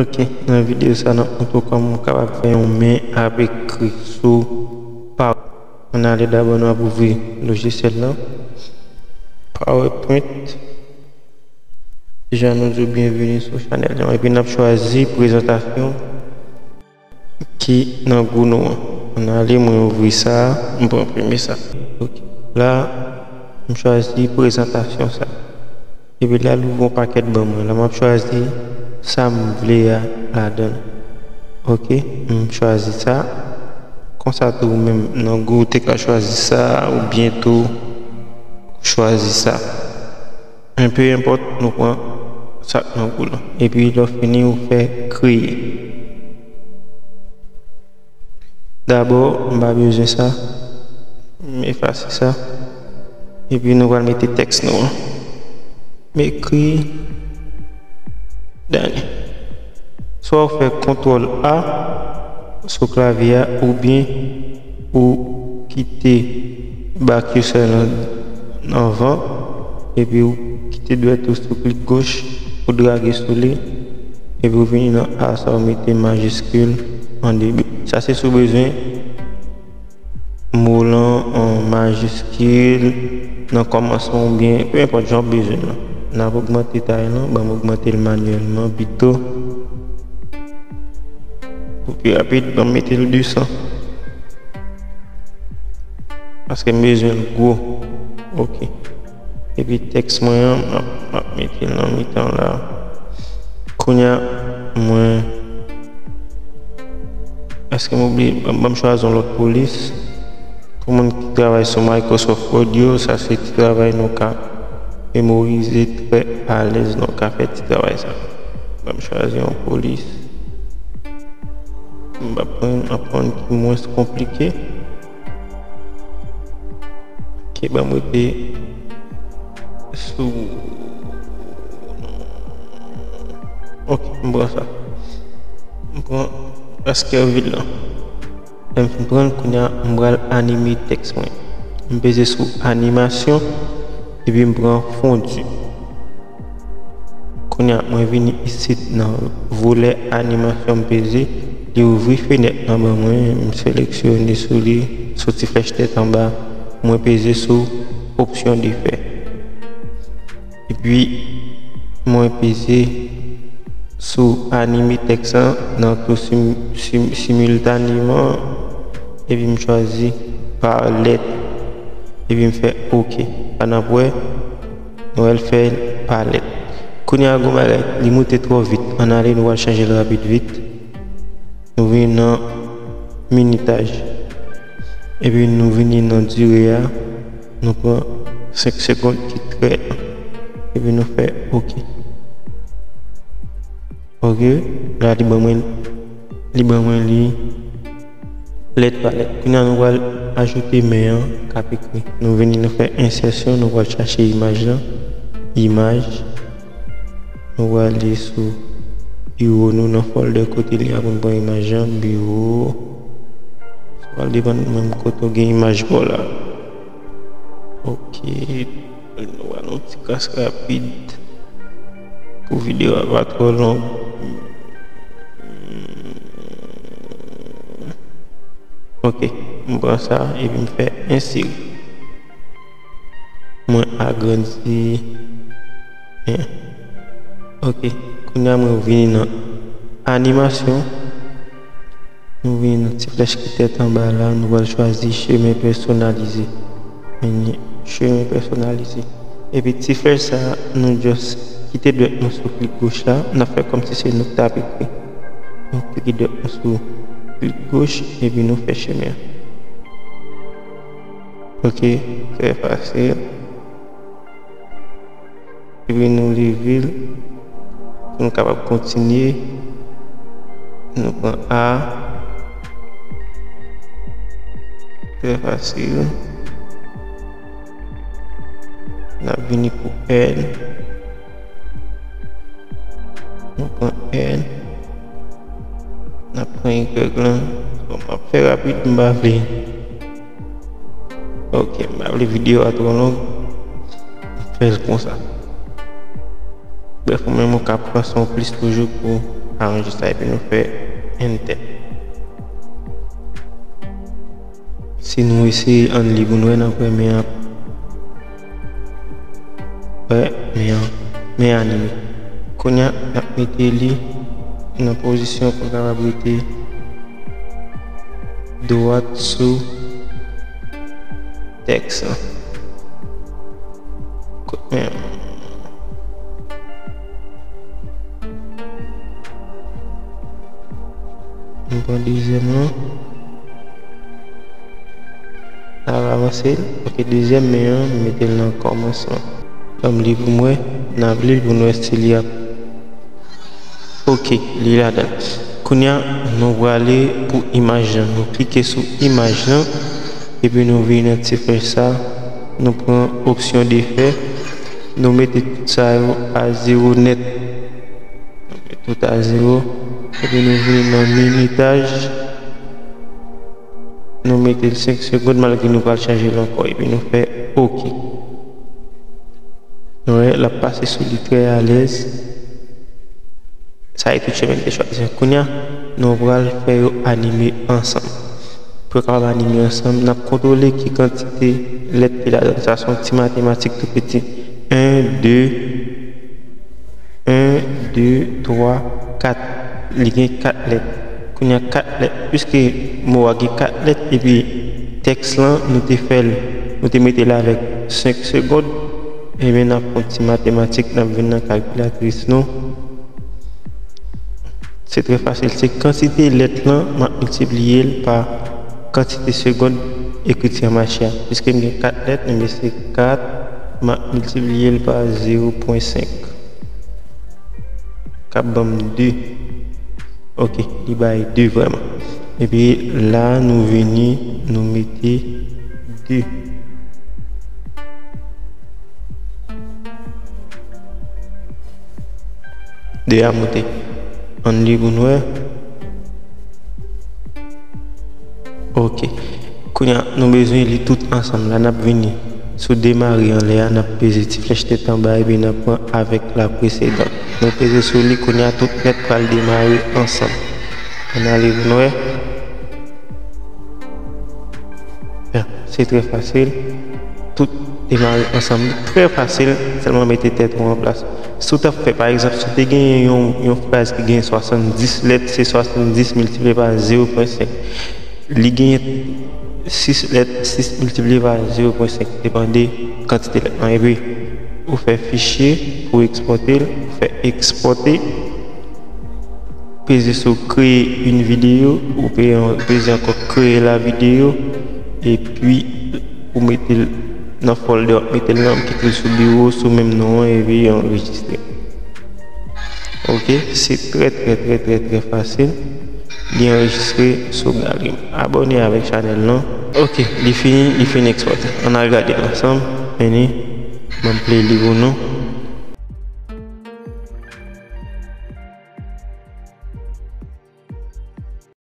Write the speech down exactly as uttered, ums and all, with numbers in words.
Ok, nan videyo sa, n ap montre w kòman w kapab fè yon men ap ekri sou PowerPoint. Ann ale dabò, n ap ouvri lojisyèl lan. PowerPoint. Deja, nou di w byenveni sou chanèl lan. Epi n ap chwazi prezantasyon ki nan gou nou an. Ann ale, mwen ouvri sa, m pran premye sa. Ok. La, m chwazi prezantasyon sa. Epi la, l ouvri yon pakèt ban mwen. La, m ap chwazi sa m vle a ladan l. Ok, m chwazi sa. Konsa tou, ou menm, nan gou, ou te ka chwazi sa, oubyen tou, ou chwazi sa. Men pe enpòt, nou pran sa k nan gou lan. Epi lè w fini, ou fè kreye. Dabò, m pa bezwen sa. M efase sa. Epi nou pral mete tèks nou an. M ekri Dany. Swa w fè kontwòl A sou klavye a, oubyen ou kite ba cursor lan anvan, epi ou kite dwèt ou sou klik goch, ou drage sou li, epi ou vini nan A sa, ou mete majiskil an debi. Sa se si w bezwen mo lan an majiskil nan kòmansman oubyen pe enpòt jan w bezwen l lan. N ap ogmante tay lan, ban m ogmante l manyèlman pito. Pou pi rapid, ban m mete l de san. Paske m bezwen l gwo. Ok. Epi tèks mwen an, m ap, m ap mete l nan mitan la. Kounye a, mwen, èske m oubli, ban, ban m chwazi yon lòt polis. Pou moun ki travay sou Microsoft Word yo, sa se ti travay nou ka memorize trè alèz, nou ka fè ti travay sa. Ban m chwazi yon polis. M ap pran, m ap pran ki mwens konplike. Ok, ban m rete sou, ok, m pran sa. M pran Baskerville lan. Lè m fin pran l, kounye a, m pral anime tèks mwen. M peze sou animasyon, epi m pran fondu. Kounye a, mwen vini isit nan volè animasyon, m peze, li ouvri fenèt lan ban mwen, m seleksyone sou li, sou ti flèch tèt anba, mwen peze sou opsyon de fè. Epi, mwen peze sou anime tèks lan nan tou sim, sim, similtaneman, epi m chwazi pa lèt, epi m fè ok. Ann ap wè, nou wè l fè l pa lèt. Kounye a, gon bagay, li moute twò vit. Ann ale, nou pral chanje l rapid vit. Nou vini nan minutaj. Epi nou vini nan dire a. Nou pran senk segonn ki trè. Epi nou fè ok. Ok. La, li ban mwen, li ban mwen li lèt pa lèt. Kounye a, nou pral ajoute men an k ap ekri. Nou vini, nou fè ensèsyon, nou pral chache imaj lan. Imaj. Nou prale sou biwo nou nan fòldè kote li a pou n pran imaj lan, biwo. Sa pral depann menm kote w gen imaj pa w la. Ok. Nou pral yon ti kas rapid pou videyo a pa twò long. Ok, m pran sa epi m fè ensere. Mwen agrandi. Ok, kounye a mwen vini nan animasyon. Nou vini nan ti flèch ki tèt anba la, nou pral chwazi chemen pèsonalize. Vini chemen pèsonalize. Epi ti flèch sa, nou just kite dwèt nou sou klik goch la, n ap fè kòmsi se nou k t ap ekri. Nou klike dwèt nou sou klik goch, epi nou fè chemen an. Ok, trè fasil. Epi nou leve l pou nou kapab kontinye. Nou pran A. Trè fasil. N ap vini pou L. Nou pran L. N ap pran Y lan. Bon, m ap fè rapid, m pa vle. Ok, m pa vle videyo a twò long. M fè l konsa. Brèf, ou menm ou ka pran san w plis toujou pou aranje sa epi nou fè enter. Si nou eseye ann li pou nou wè, n ap wè men an, wè men an, men an anime. Kounye a, n ap mete li nan pozisyon pou l kapab rete dwat sou tèks la. Kot men an? M pran dezyèm lan. N ap avanse l. Ok, dezyèm men an, m mete l nan kòmansman. Ban m li pou m wè. N ap li l pou n wè si li ap Ok, li ladan l. Kounye a, nou prale pou imaj lan. Nou klike sou imaj lan, epi nou vini nan ti flèch sa, nou pran opsyon defè, nou mete tout sa yo a zewo nèt. Nou mete tout a zewo, epi nou vini nan minutaj, nou mete l senk segonn, malgre nou pral chanje l ankò, epi nou fè ok. Nou wè, l ap pase sou li trè alèz. Sa e tout chemen li te chwazi. Kounye a, nou pral fè yo anime ansanm. Pou yo kapab anime ansanm, n ap kontwole ki kantite lèt ki ladan. Sa se yon ti matematik tou piti. En, de, en, de, twa, kat. Li gen kat lèt. Kounye a, kat lèt. Piske mo a gen kat lèt, epi tèks lan, nou te fè l, nou te mete l avèk senk segonn, ebyen, n ap fè yon ti matematik, n ap vin nan kalkilatris nou. Se trè fasil. Se kantite lèt lan, m ap miltipliye l pa kantite segonn ekriti an mache a. Piske m gen kat lèt, ebyen, se kat, m ap miltipliye l pa zewo pwen senk. K ap ban m de. Ok, li bay de vrèman. Epi la, nou vini, nou mete de. De a moute. Ann li pou n wè. Ok. Kounye a, nou bezwen li tout ansanm. La, n ap vini sou demare anlè a, n ap peze ti flèch tèt anba, epi n ap pran avèk la presedan. Nou peze sou li, kounye a, tout nèt pral demare ansanm. Ann ale pou n wè. Byen, se trè fasil. Tout demare ansanm. Trè fasil, sèlman mete tèt ou an plas. Si w t ap fè, pa egzanp, si w te genyen yon, yon fraz ki gen swasanndis lèt, se swasanndis miltipliye pa zewo pwen senk. Li genyen sis lèt, sis miltipliye pa zewo pwen senk, depann de kantite lèt lan. Epi, ou fè fichye pou ekspòte l, ou fè ekspòte, peze sou kreye yon videyo, ou pe-, peze ankò kreye la videyo, epi ou mete l nan folder w ap mete l lan, ou kite l sou biwo, sou menm non an, epi anrejistre. Ok, se trè, trè, trè, trè, trè fasil. Li anrejistre sou galri m. Abòne avèk chanèl lan. Ok, li fini, li fin ekspòte. Ann al gade l ansanm. Vini, ban m play li pou nou.